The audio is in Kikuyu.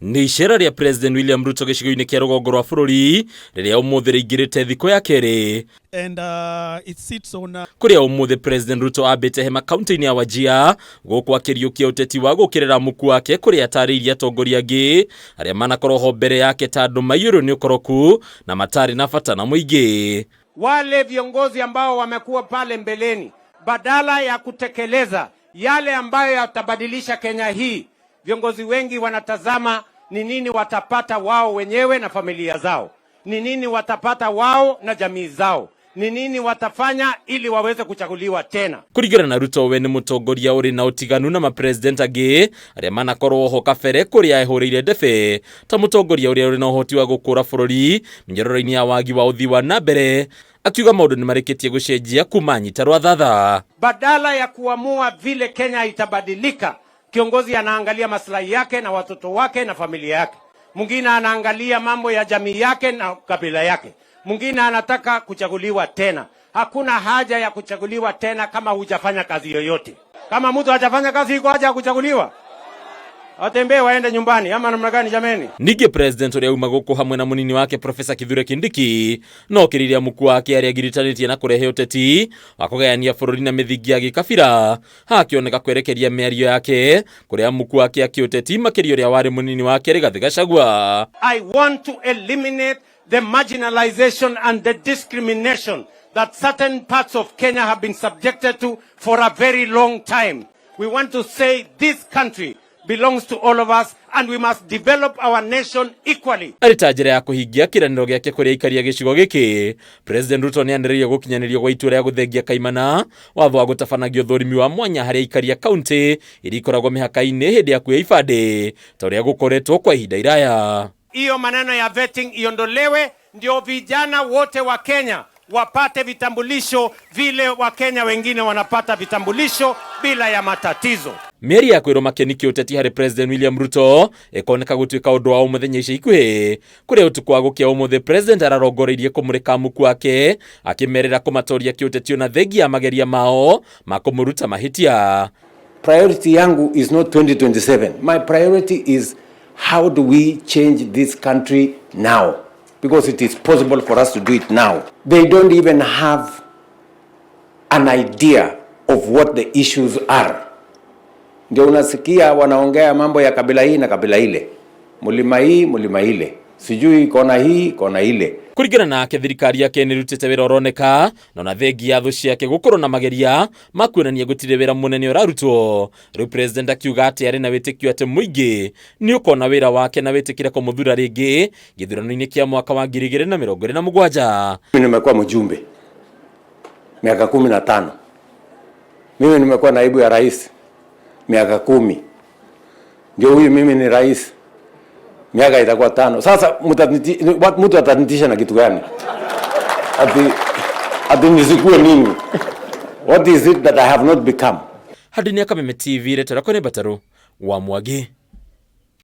Nĩ icera rĩa President William Ruto gĩcigo-inĩ kĩa rũgongo rwa bũrũri rĩrĩa ũmũthĩ rĩingĩrĩte thikũ ya kerĩ. And it sits on Kũrĩa ũmũthĩ President Ruto ambĩte hema kaunti-inĩ ya Wajir, gũkũ akĩriũkia ũteti wa gũkĩrĩra muku wake, kũrĩa atarĩirie atongoria angĩ arĩa manakorwo ho mbere yake ta andũ maiyũrwo nĩ ũkoroku na matarĩ na bata na mũingĩ. Wale viongozi ambao wamekuwa pale mbeleni, badala ya kutekeleza yale ambayo yatabadilisha Kenya hii, viongozi wengi wanatazama ni nini watapata wao wenyewe na familia zao, ni nini watapata wao na jamii zao, ni nini watafanya ili waweze kuchaguliwa tena. Kũringana na Ruto, we nĩ mũtongoria ũrĩ na ũtiganu na mapresident angĩ arĩa manakorwo ho kabere, kũrĩa ehũrĩire ndebe ta mũtongoria ũrĩa ũrĩ na ũhoti wa gũkũra bũrũri mĩnyororo-inĩ ya wagi wa ũthii wa na mbere, akiuga maũndũ nĩ marĩkĩtie gũcenjia kuma nyita rwa thatha. Badala ya kuamua vile Kenya itabadilika, kiongozi anaangalia maslahi yake na watoto wake na familia yake. Mwingine anaangalia mambo ya jamii yake na kabila yake. Mwingine anataka kuchaguliwa tena. Hakuna haja ya kuchaguliwa tena kama hujafanya kazi yoyote. Kama mtu hajafanya kazi, iko haja ya kuchaguliwa? Watembee waende nyumbani ama namna gani jameni? Ningĩ president ũrĩa uma gũkũ hamwe na mũnini wake Profesa Kithure Kindiki no kĩrĩria mũku wake arĩa agiritanĩtie na kũrehe ũteti wa kũgayania bũrũri na mĩthingi ya gĩkabira, hakĩoneka kwerekeria mĩario yake kũrĩa mũku wake akĩũteti, makĩria ũrĩa warĩ mũnini wake Rigathĩ Gachagua. I want to eliminate the marginalization and the discrimination that certain parts of Kenya have been subjected to for a very long time. We want to say this country belongs to all of us and we must develop our nation equally. Arĩ ta njĩra ya kũhingia kĩranĩro gĩake kũrĩ aikari a gĩcigo gĩkĩ, President Ruto nĩ anĩrĩire gũkinyanĩrio gwa itua rĩa gũthengia kaimana watho wa gũtabanagio ũthũrimi wa mwanya harĩ aikari a kaunti iria ikoragwo mĩhaka-inĩ hĩndĩ ya kuoya ibandĩ, ta ũrĩa gũkoretwo kwa ihinda iraya. Hiyo maneno ya vetting iondolewe, ndio vijana wote wa Kenya wapate vitambulisho vile Wakenya wengine wanapata vitambulisho bila ya matatizo. Mĩario ya kwĩrwo makeni kĩũteti harĩ President William Ruto ĩkoneka gũtuĩka ũndũ wa o mũthenya ica ikuhĩ, kũrĩa ũtukũ wa gũkĩa ũmũthĩ President ararongoreirie kũmũrĩka muku wake, akĩmerĩra kũmatoria kĩũteti ona thengia ya mageria mao ma kũmũruta mahĩtia. Priority yangu is not 2027. My priority is how do we change this country now? Because it is possible for us to do it now. They don't even have an idea of what the issues are. Ndio unasikia wanaongea mambo ya kabila hii na kabila ile, mlima hii, mlima ile, sijui kona hii, kona ile. Kũringana nake, thirikari yake nĩrutĩte wĩra ũroneka na ona thengia ya thũ ciake gũkorwo na mageria ma kuonania gũtirĩ wĩra mũnene ũrarutwo. Rĩu president akiuga atĩ arĩ na wĩtĩkio atĩ mũingĩ nĩ ũkona wĩra wake na wĩtĩkĩre kũmũthura rĩngĩ gĩthurano-inĩ kĩa mwaka wa 2027. Mimi nimekuwa mjumbe miaka 15. Mimi nimekuwa naibu ya rais miaka 10. Ndio huyu mimi ni rais miaka itakuwa 5. Sasa mtu atanitisha na kitu gani? Ati nisikue nini? What is it that I have not become? Hadi nĩ Kameme TV, retera kũrĩ Mbataru wa Mwangi.